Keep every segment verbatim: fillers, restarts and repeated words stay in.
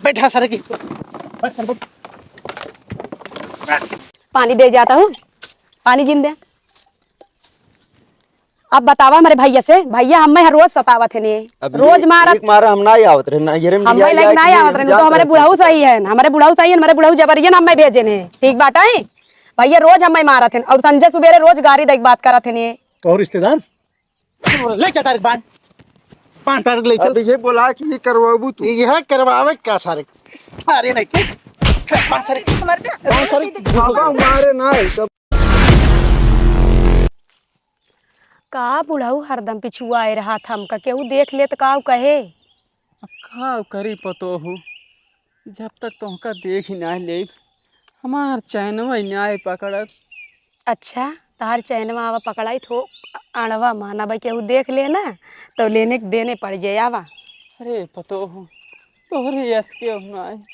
बैठा सारे की। बैठ, बैठ। पानी दे जाता हूँ, पानी जिन दे। अब बतावा हमरे भइया से, भइया हम्मे हर रोज सतावत है ने, अब रोज ये मारत। एक मारा हम ना आवत रहे ना, ये रे हम भइया लाइक ना आवत रहे, तो हमरे बुढ़ऊ सही है, हमरे बुढ़ऊ सही है, हमरे बुढ़ऊ जबरियन हम्मे भेजे ने, ठीक बाटा है। भइया रोज हम्मे मारत है और संझा सुबेरे रोज गारी देख बात करत है ने। तो और रिश्तेदार? ले चल तारीख बांध, पाँच तारीख ले चल। अब ये बोला कि ये करवाबू तू। यह करवावे का सारे? अरे नहीं के, पाँच सारे, पाँच सारे। बाबा मारे ना है, तब का बुढ़ऊ हरदम पिछुआए रहत हमका, केहू देख ले त काऊ कहे? अब का करी पतोहू, जब तक तोहका देख ही ना ले, हमार चैनवा ही ना पकड़त। अच्छा, तहार चैनवा आवा पकड़ाई थो अड़वा माना भाई, केहू देख ले ना तो लेने के देने पड़ जाए। आवा। अरे पतोहू, तोहरे यस के ना है।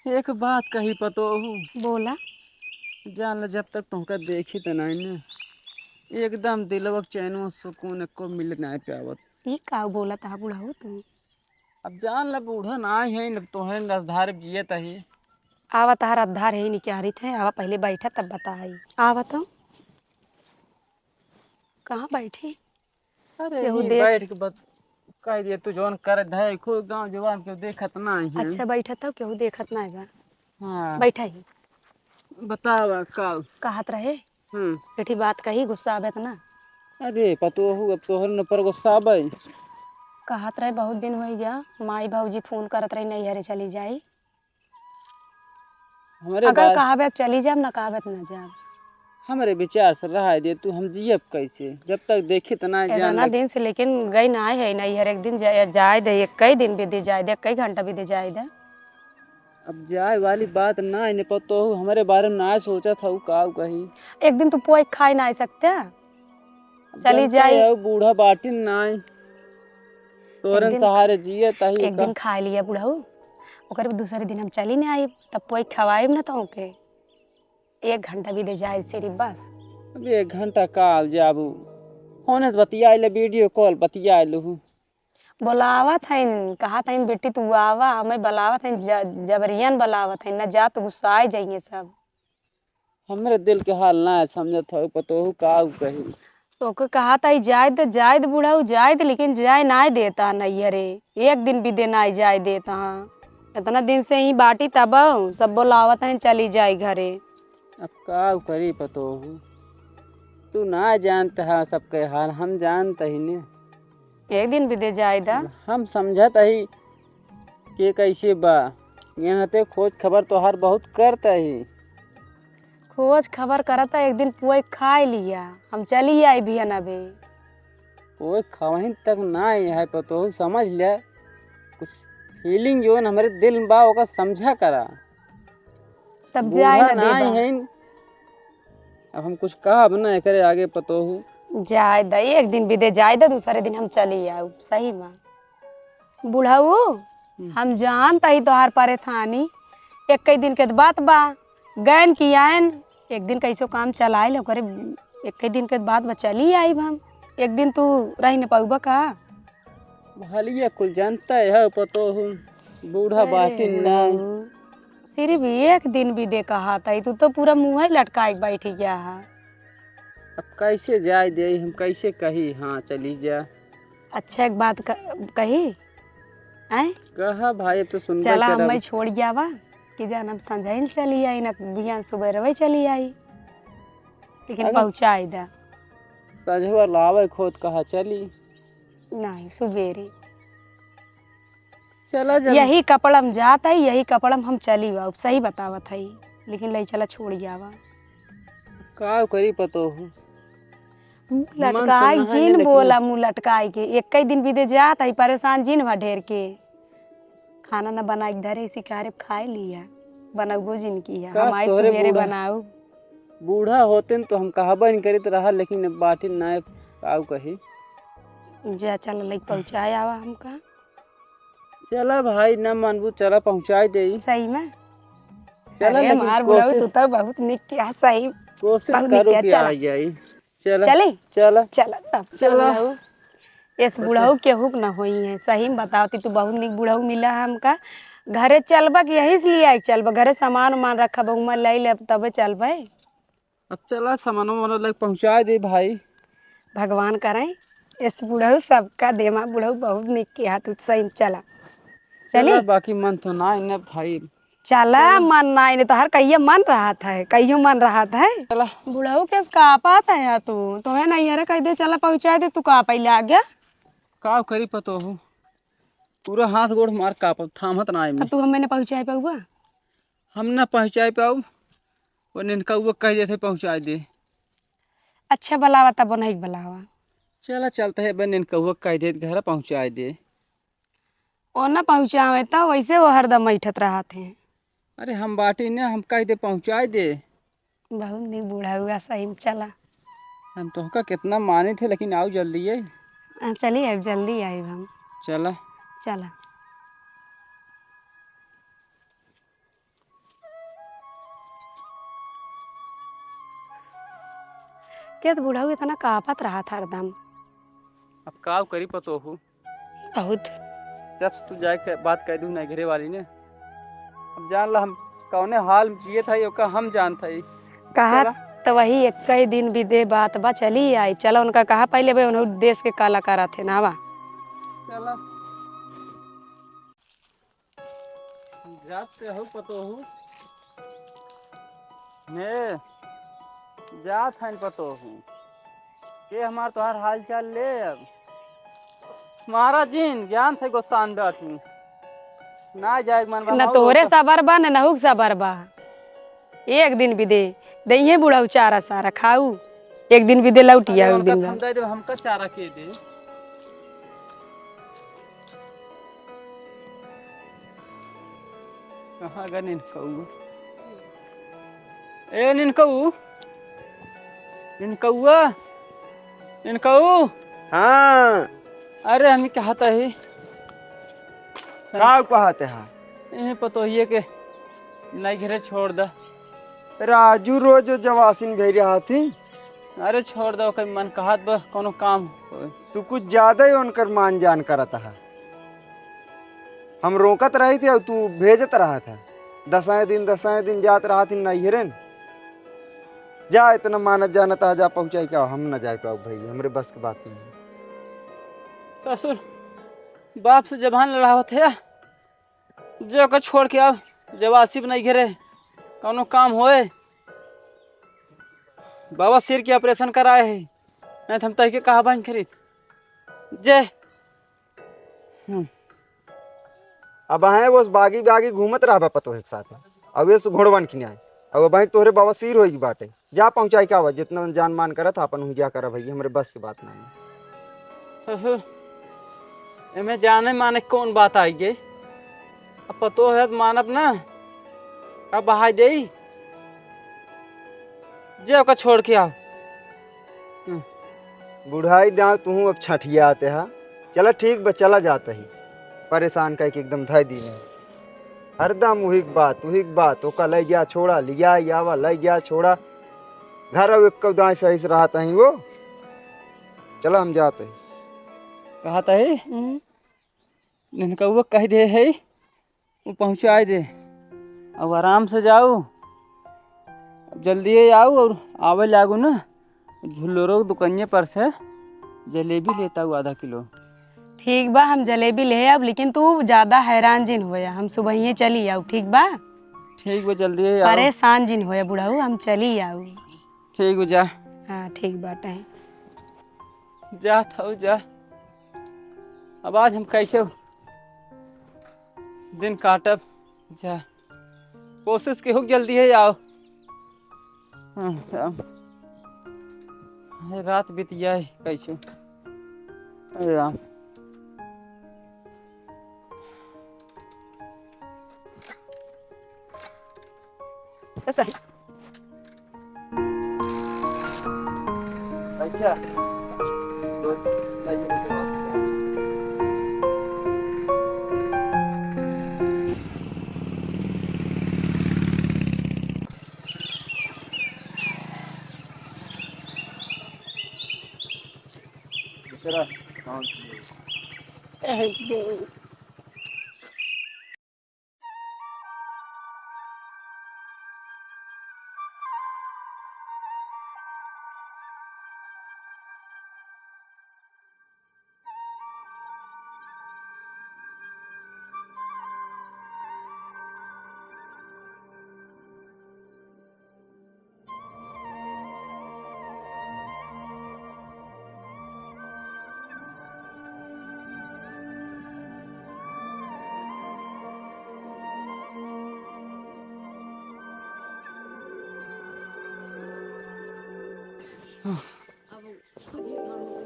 एक बात कही पतोहू। बोला। जान ल, जब तक तोहका देखी त नाई न, एकदम दिलवा के चैन में सुकून एको मिल नाई पावत। ई का बोलत हा बुढ़ऊ तू? अब जान ल, बूढ़ा नाई है न, तोहरे रसधार जियत ही। आवा, तहार रसधार है, निकारित है, आवा पहले बैठा तब बताई। आवा तो। कहाँ बैठी? अरे केहू यहीं देख बैठ के बत-, कह दिए तू जौन करत है, खूब गाँव जवान के देखत ना है। अच्छा बैठा तब केहू देखत ना बा। हाँ। बैठा ही। बतावा का? कहत रहे। हम्म। बेटी बात कही गुस्सा आवे त ना। अरे पतोहू अब तोहर न पर गुस्सा आवे। कहत रहे बहुत दिन हो गया, माई बाबूजी फोन करत रही नैहरे चली जाई। हमरे अगर बात कहबे चली जाब, ना कहबे त ना जाब। हमरे विचार से रहा दे तू, हम जियब कैसे? जब तक देखी त ना जान इतना लग- दिन से लेकिन गई ना है, नहीं हर एक दिन जाए, जाए दे, एक कई दिन भी दे जाए दे, एक कई घंटा भी दे जाए दे। अब जाए वाली बात ना है, ने पतो हो, हमरे बारे में ना सोचत हऊ, का कही। एक दिन तू पोए खाए ना आ सकते? अब चली जानते जाई। हो, बूढ़ा बाटिन नाई, तोरन एक दिन, सहारे जिए ताही एक का। दिन खाए लिया बुढ़ऊ, ओकर दूसरे दिन हम चली ना आई, तब कोई खवाई ना तो के। एक घंटा भी दे जाए सिर्फ बस। अब एक घंटा का जाबू, फोन से बतिया ले, वीडियो कॉल बतिया लू। बोलावत हईन, कहत हईन, "बेटी तू आवा, हमें बोलावत हईन, ज-, जबरियन बोलावत हईन, ना जा तो गुस्साए जाइए सब।" हमरे दिल के हाल ना समझत हऊ पतोहू, का कही। ओके कहत हई जाए दे, जाए दे बुढ़ऊ, जाए दे, लेकिन जाए नाय देता नैहरे, एक दिन भी दे नाय जाए देता। इतना दिन से ही बाटी तब सब बोलावत हैं, चली जाए घरे। अब का करी पतोहू, तू ना जानत हा सबके हाल, हम जानत ही ने। एक दिन भी दे जाए दा। हम समझत ही के कैसे बा, यहाँ ते खोज खबर तोहार बहुत करत ही। खोज खबर करत है, एक दिन पुआ खाए लिया, हम चली आई भी अनबे। कोई खवहिन तक ना है पतोहू, समझ ले, कुछ फीलिंग जोन हमरे दिल में बा, ओका समझा करा। तब जाए बूढ़ा ना ना देबा। है, अब हम कुछ कहब ना एकरे आगे पतोहू। जाए द, एक दिन भी दे जाए द, दूसरे दिन हम चली आऊ, सही में। बुढ़ऊ, हम्म। हम जानत ही तोहार परेशानी, एक कई दिन के बात बा, गैन की आयन, एक दिन कैसो काम चलाए ले ओकरे, एक कई दिन के बात बा, चली आइब हम। एक दिन तू रही न पउबा का? भलिया कुल जानता है पतोहू, बूढ़ा अरे बाटिन ना। बुढ़ऊ, सिर्फ एक दिन भी दे कहा था, तू तो पूरा मुँह ही लटकाए के बैठ गया है। अब कैसे जाए दे, हम कैसे कही, हाँ चली जा। अच्छा, एक बात क-, कही, आय? कहा भाई, अब तो सुनबे चला, करब। हमें छोड़ जावा, कि जान हम संझाइन चली आई, ना बिहान सुबह रवे चली आई, लेकिन अगर पहुँचाई दा। संझवा लावे खोद कहा चली। नहीं, सुबेरे। चला जब यही कपड़ा में जात है, यही कपड़ा में हम चली बा, सही बतावत है, लेकिन ले चला छोड़ जावा। का करी पतोहू? मुँह मन तो लटकाई नहाए जिन लेकिन बोला, मुँह लटकाई के। एक कई दिन बीते जात है, परेशान जिन भा ढेर के। खाना न बनाई के धरे, इसी कारे खाए लिया। बनउबो जिन की है, काश हम आई तोहरे सुबेरे बूढ़ा, बनाऊ। बूढ़ा होते न तो हम कहबे न करित रहा, लेकिन अब बाटिन ना, काऊ कही। जा चल, लइके पहुँचाए आवा हमका। चला भाई, ना मानबू, चला पहुँचाए देई। सही में? चला, अरे लेकिन मार बुढ़ऊ, तू कोशिश, तो बहुत निक किया, सही। कोशिश बहुत निक करो किया, कि चला। आ जाई। चला। चली? चला। चला तब, चला। चला। एस अच्छा। बुढ़ऊ केहू के न होई है, सही में बतावती, तू बहुत निक बुढ़ऊ मिला है हमका। घरे चलबा कि यही से लिया चलबा? घरे सामान उमान रखा बहु, मैं ले लेब तबे चलबे। अब चला सामान उमान लग पहुँचा दे भाई। भगवान करें, एस बुढ़ऊ सबका देमा बुढ़ऊ बहुत निक के हाथ सही में चला। चली? चला, बाकी मन तो ना है ना भाई। चला, चला। मन ना, इन्हें तो हर कहिए मन रहत है, कहियो मन रहत है। चला। बुढ़ऊ के का पात है तू? तोहे नहीं, अरे कह दे, चला पहुँचाए दे, तू का पहले आ गया? का करी पतोहू, पूरा हाथ गोड़ हमार कांपत, थामत ना आ आइमे। तू हमें न पहुँचाए पाउबा? हम ना पहुँचाए पाउब, वो निनकउआ कह देते पहुँचाए दे। अच्छा, बुलावा तब नहीं बुलावा। चला, चलते है, बे निनकउआ कह देत घर पहुँचाए दे। ओ ना पहुँचावे तो वैसे वो हरदम बैठत रहत हैं। अरे हम बाटी ना, हम कह दे पहुँचाए दे। बहुत निक बूढ़ा हुआ सही में, चला। हम तोहका कितना मानित है, लेकिन आउ जल्दी है। हाँ, चली अब जल्दी आइब हम। चला। चला। के तो बुढ़ऊ इतना कांपत रहत हरदम। अब का करी पतोहू? बहुत। जब से तू जाए के बात कह दू ना घरे वाली ने, अब जान ला हम कौने हाल में जियत हई, ओका हम जानत हई। कहा चला। तो वही एक ही दिन भी दे बात बा, चली आई। चला उनका कहा पहले बे, उन्हों देश के काला करत है ना बा। चला। जात से हो पतोहू। ने, जात हन पतोहू। के हमार तोहार हाल चाल ले अब। महाराज जी, ज्ञान से गोस्तान बैठू। ना जाए मन बा, ना ना तोहरे होता। सबर बा, ना नहुक सबर बा। एक दिन भी दे, दइहे बुढ़ऊ चारा सारा खाऊ। एक दिन भी दे लौट अरे, आओ, एक उनका दिन हम बाद। दे दे, हमका चारा के दे। कहाँ गए निनकऊ? ए निनकऊ, निनकउआ, निनकऊ। हाँ। अरे, हम कहत ही। का कहत हा? ए पतोहिए के नहीं घरे छोड़ द। राजू रोज जवासिन भेज रहा थी। अरे छोड़ दो, कहीं मन कहत बा, कोनो काम होए। तू कुछ ज्यादा ही उनकर मान जान करत हा। हम रोकत रही थे और तू भेजत रहा था। दसाए दिन, दसाए दिन जात रहा थी नैहरन। जा, इतना मानत जानत आ, जा पहुँचाई का, हम ना जाए पाओ भाई, हमरे बस की बात नहीं। ससुर, बाप से जबान लड़ावत है, जे ओकर छोड़ के आओ, जब आसिफ नहीं घरे, कौनो काम होए, बाबा सिर के ऑपरेशन कराए है, नहीं तो हम तह के कहा बन खरीद। जे हम्म। अब आहे वो बागी बागी घूमत रहबा पतोह के साथ। अब ये से घोड़वन की नहीं। अब वहीं तोहरे बवासीर होई बाटे। जा पहुँचाई का आवा, जितना जान मान करत, अपन हुजिया करा भैया, हमरे बस की बात नहीं। ससुर, एमे जाने माने कौन बात आई गई? अब पतोह है तो मानब ना, अब बहाई देई। जे ओका छोड़ के आओ। हम्म। बुढ़ाई दाव तुहूँ अब छठियाते हा। चला ठीक बा, चला जात ही। परेशान कइके एकदम धइ दीने। हरदम उही के बात, उही के बात। ओका लइ जा छोड़ा, लिया आवा, लइ जा छोड़ा। घर अब एक दाई सही से रहत ही वो। चला हम जात ही। कहत ही? हम्म। निनकउआ कह दे है, वो पहुँचाए दे। अब आराम से जाऊ, अब जल्दी ही आऊ और आवे लागू ना, झुल्लोरो के दुकनिये पर से जलेबी लेता हूँ आधा किलो। ठीक बा, हम जलेबी ले आब, लेकिन तू ज्यादा हैरान जिन होया, हम सुबहिये चली आऊ, ठीक बा? ठीक बा, जल्दी ही आऊ। परेशान जिन होया बुढ़ऊ, हम चली आऊ। ठीक बा, जा। हाँ, ठीक बाटे। जा था, जा। अब आज हम कैसे दिन काटब? जा, कोशिश के हो जल्दी ही आओ। हाँ, राम। हे रात बीत जाए कैसे? अरे राम। कैसा है? अच्छा। दूसरा, हाँ।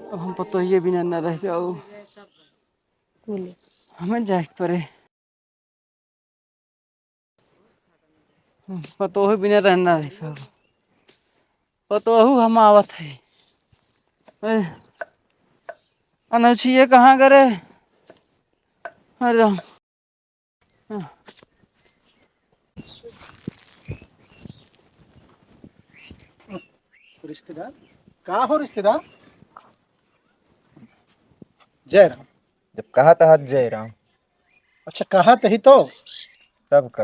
अब हम पतोहिए बिना न रह पाऊ। बोले। हमें जाए के पड़े। पतोहू बिना रहना रही पाओ। पतोहू हम आवत है। ए, अनौछिए कहाँ करे? अरे राम। रिश्तेदार? का हो रिश्तेदार? जय राम। जब कहा तहा जय राम। अच्छा, कहा तही तो। तब का?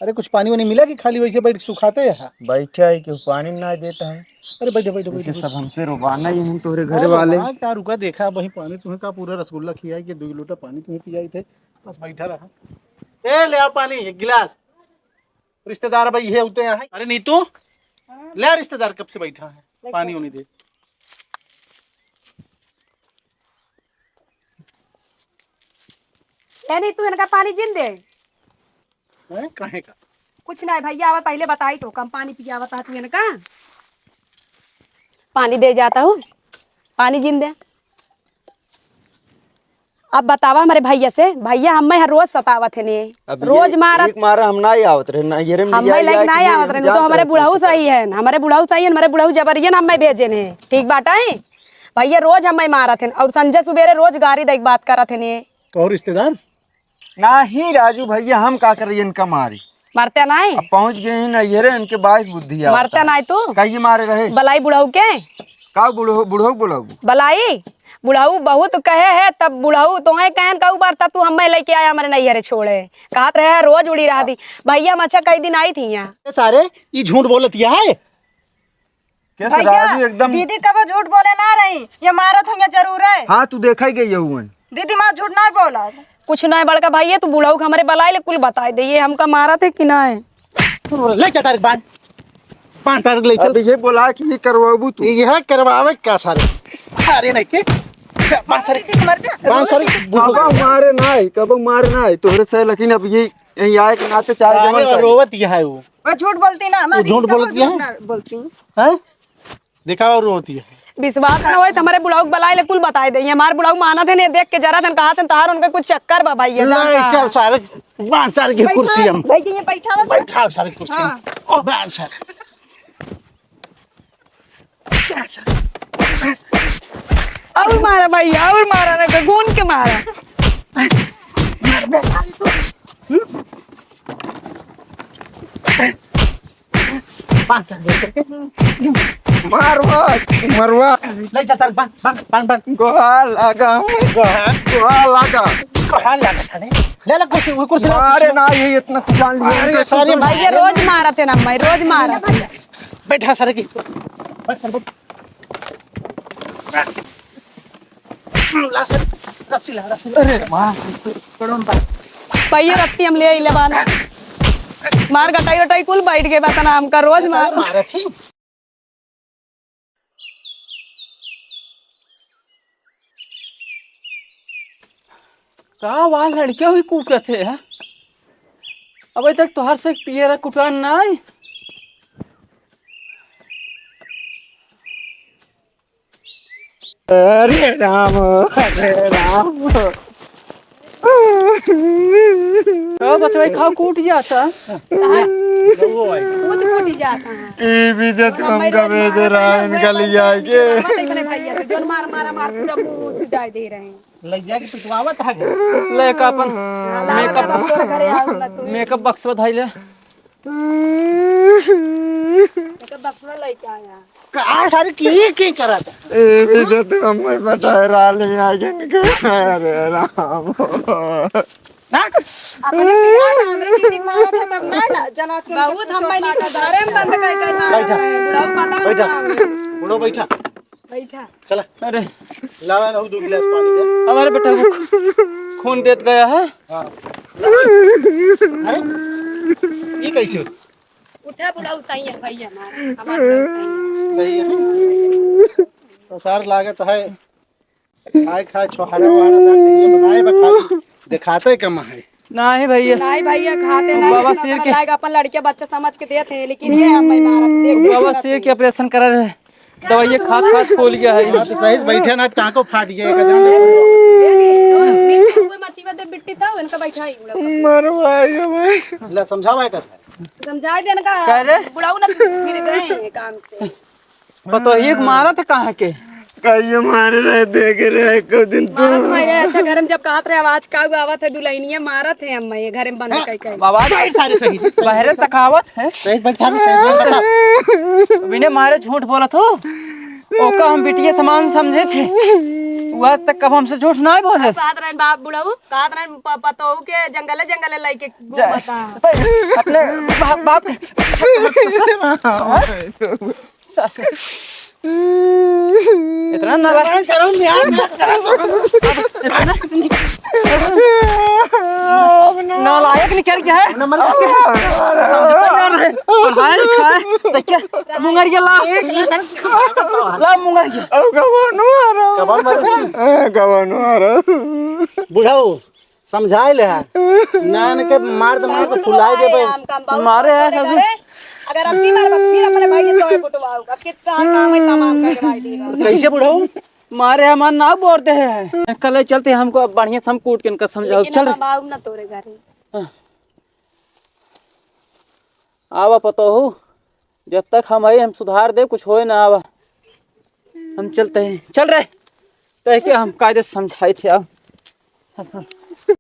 अरे, कुछ पानी वानी मिला कि खाली वैसे बैठ के सुखाते हैं? बैठे है कि पानी ना देता है। अरे, बैठो, बैठो, इसे बैठो, सब बैठो। हमसे रोवाना ही है तोरे घर अरे, वाले। वाह, क्या रुका, देखा वही पानी तुम्हें का पूरा रसगुल्ला खियाई के दो लोटा पानी तुम्हें पियाई थे, बस बैठा रहा। ए, ले आ पानी, एक गिलास। रिश्तेदार भाई ये होते हैं। अरे नीतू, ले आ रिश्तेदार, कब से बैठा है, पानी उनी दे। ए नीतू, इनका पानी जिन दे। हैं? काहे का? कुछ नहीं भैया, अब पहले बताई तो कम पानी पियावत है तू इनका। पानी दे जाता हूँ, पानी जिन दे। अब बतावा हमरे भैया से, भैया हम्मे हर रोज सतावत है ने, अब रोज ये मारत। एक मारा हम ना ही आवत रहे, ना ये रे हम मिया लइके ना आवत रहे, तो हमरे बुढ़ऊ सही है, हमरे बुढ़ऊ सही है, हमरे बुढ़ऊ जबरियन हम्मे भेजे ने, ठीक बाटे? भैया रोज हम्मे मारत है और संझा सुबेरे रोज गारी दइके बात करत है ने। तो और रिश्तेदार? नाही राजू भैया, हम का करी इनका मारी? मरते नाही? अब पहुँच गए हैं नैहरे, इनके बाईस बुद्धि आवता मरते है। नाही तू? कहिए मारे रहे। बलाई बुढ़ऊ के? का बुढ़ऊ, बुढ़ऊ बुलाऊ? बलाई? बुढ़ऊ बहुत कहे है, तब बुढ़ऊ तोहे कहन का बार, तब तू हम्मे लइके आया हमरे नैहरे छोड़े। कहत रहे है रोज उड़ी रहा दी। भैया हम अच्छा कई दिन आई थी यहाँ। ए सारे, ई झूठ बोलत है। कैसे भैया, राजू एकदम दीदी कबो झूठ बोले ना रही, ये मारत होंगे जरूर है। हाँ, तू देखा ही गई हुए। दीदी माँ झूठ ना बोला। कुछ ना है बड़का भैया, तू बुढ़ऊ के हमरे बलाई ले कुल बताई दे, ये हमका मारत है कि ना है। ले जा तारीख बांध, बांध तारीख ले चल। अब ये बोला कि ये करवाबू तू। ये है करवावे का सारे। अरे नहीं के, बांध सारे, दीदी मर जा। बांध सारे। कबो मारे ना है, कबो मारे ना है तोहरे से, लेकिन अब ये यही आए के नाते चाहे अरे जवन और करे। रोवत ये है वो। वो झूठ बोलती ना, वो मैं झूठ दीदी कबो बोलती है? झूठ ना बोलती। हैं? देखा और रोती है। विश्वास ना होए तो हमरे बुढ़ऊ के बलाई ले कुल बताई दे। ये हमार बुढ़ऊ मानत है, ने देख के जरा तन कहा तन तहार उनके कुछ चक्कर बा भैया, ले, जानता है। चल सारे, बांध सारे के बैठा, कुर्सी हम। भाई जी, ये बैठा हुआ था। बैठा सारे कुर्सी हाँ। हम। ओ, बांध सारे। और मारा भैया, और मारा ना, तो गून के मारा। मार बे। पाँच सौ ले चल के। मारवा, मरवा। ले जा, चल, बांध, बांध, बांध, बांध। गोहा लगा, गोहा। गोहा लगा। गोहा लगा, साले। ले ला कुर्सी, वो कुर्सी ला, मारे कुर्सी। ना, ये इतना तू जान लिया। अरे, इनका सारे तू भैया रोज मारत है ना, मैं रोज मारत है। बैठा सारे की। बैठ, बैठ। ला सर, रस्सी ला, रस्सी ला। अरे माँ। पड़ोन बा। पहिए रस्सी हम ले आइले बान। मार गटाई वटाई कुल बैठ गए बा तना हमका रोज मार। मारे थी। का वा लड़के हुई कूटत है, हाँ? अबे तक तोहर से पियरा कुटान ना आई। अरे राम, अरे राम। का बचवाई खाओ कूट जाता। कूट कूट जाता है। ई भी जब हम हमका रोज भेजे मारत रहा, हैं, इनका ले आए के। मारत हैं, इतने भैया से जोन मार, मारा, मार, पूरा मुंह उठ जाए दे रहे हैं। ले जाके पिटवावत है। ले का अपन हाँ, मेकअप, हाँ, हाँ, घरे आओ ना तू। मेकअप बक्स बधाई ले। तो बकरा लेके आया। का सारे की, की करत? ए, बेटा, तू हमें बता रहा ले आगे निकल। अरे राम। ना? अपने पिया ना, हमरे दीदी मारत है, तब ना, ना, जना के बहुत हम चोट बनी लागत। घरे में बंद कर के मारत बैठा। है। बुढ़ऊ पता बैठा। ना। बुढ़ऊ बैठा। बैठा। चला। अरे। लावा ना दो गिलास पानी दे। हमारे बेटा को खून देत गया है। हाँ। अरे, ये कैसे हो? उठा बुढ़ऊ, सही है भैया हमारा, हमारा बुढ़ऊ सही है। सही है। तो सार लागत है, खाए खाए छोहारा वहारा सार नहीं बनाए बा, खाली दिखाते कम है। नहीं भैया। नहीं भैया, खाते नहीं, बाबा लेकिन शेर अपना के लायक अपन लड़के बच्चे समझ के देते हैं, लेकिन ये हम नहीं मारत, देख, देख बाबा के शेर के ऑपरेशन करा रहे, दवाई खात खात फूल गया है। हाँ, तो सही से बैठे ना, टांको फाट जाएगा, जान दे। ये भी, तो नीचे हुए मच्छी में दे बिट्टी था, इनका बैठा ही उड़ा। मरवाएगा भाई। ले, समझावा है कैसे? समझाए देन का। कह रे? बुढ़ऊ ना फिर गए हैं काम से। पतोहिए के मारत है कहाँ के? कहिए मारे रहे, देखे रहे, एको दिन तो। मारत है, अच्छा घर में जब कहत रहे, आवाज का हुआ आवत है, दुल्हनिया मारत है, अम्मा ये घर में बंद हाँ। कई कई। आवाज बैठ सारे सही से। बहरे तक आवत है। सही बैठ सारे सही से बता। बिने मारे झूठ बोलत हो। ओका हम बिटिया समान समझे थे। वो आज तक कब हमसे झूठ ना बोले। कहत रहन बाप बुढ़ऊ, कहत रहन प-, पतोहू के जंगले जंगले लेके जा-, घूमता। अपने बाप, बाप के इतना नालायक, शर्म नहीं आ रहा? इतना नालायक निकल गया है। समझता नहीं है। पढ़ाई लिखाई, देखिए, मुंगरिया ला। ला मुंगरिया। अब गवा नु आ रहा। कबाब मारो। ए, गवा नु आ रहा। बुढ़ऊ, समझाए ले है। नान के मार दे, मार दे, फुलाए दे भाई। मारे है ससुर। अगर अब की बार फिर अपने भाई के तोए कुटवाओ, अब कितना काम है, तमाम करके भाई देगा। कैसे बुढ़ऊ? मारे हमार नाव बोर दे है। कल चलते हमको अब बढ़िया से हम कूट के इनका समझाओ। लेकिन चल अब रे। हम आऊँ ना तोरे घरे। हाँ। आवा पतोहू, जब तक हम आई, हम सुधार दे, कुछ होए ना आवा। हम चलते हैं, चल रे, कह के हम कायदे से समझाए थे। अब